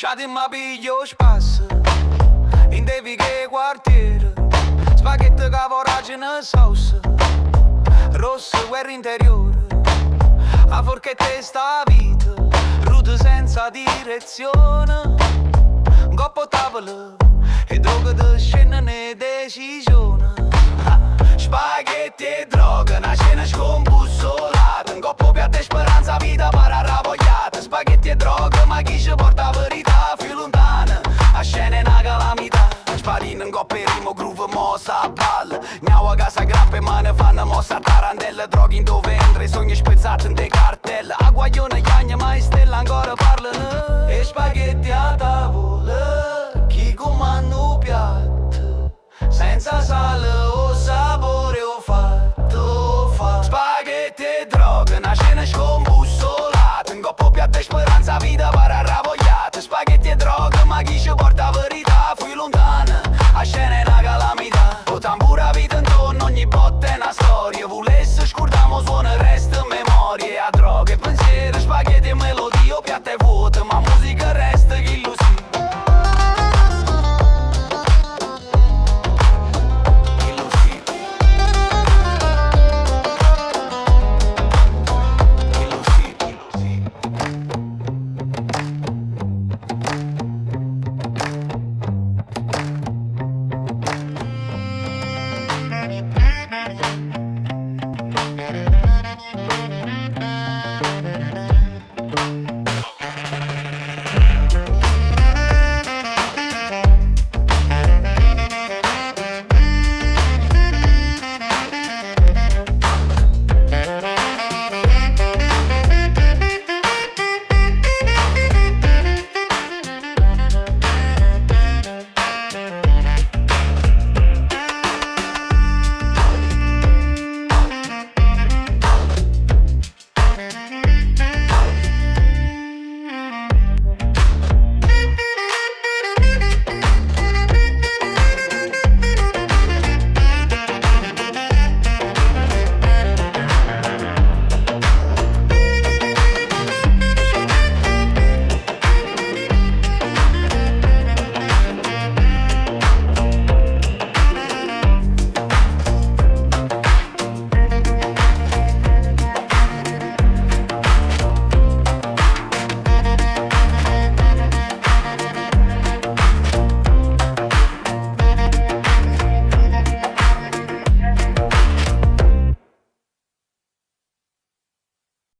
Sciatimma piglio 'o spasso 'Int'e viche 'e quartiere Spaghetti ca voragine sauce Rossa guerra interiore 'A forchetta 'e sta vita Ruta senza direzione 'Ncopp' 'o tavolo 'E droga te scenneno 'e decisione Spaghetti e droga, na cena scombussolata 'Ncopp' 'o piatto 'e speranza 'a vita pare arravogliata Spaghetti e droga, ma chi ce porta 'a verità Più lontana, 'a scena è na calamità Spadina 'ncopp' 'e rimo, groove mo s'abballa Gnawa ca s'aggrappa 'e mane fanno mossa a tarantella Droga int' 'o ventre, sogni spezzati int' 'e cartelle 'A guagliona chiagne ma 'e stelle ancora parlano 'E spaghetti a tavola, chi comanda 'o piatto Senza sale.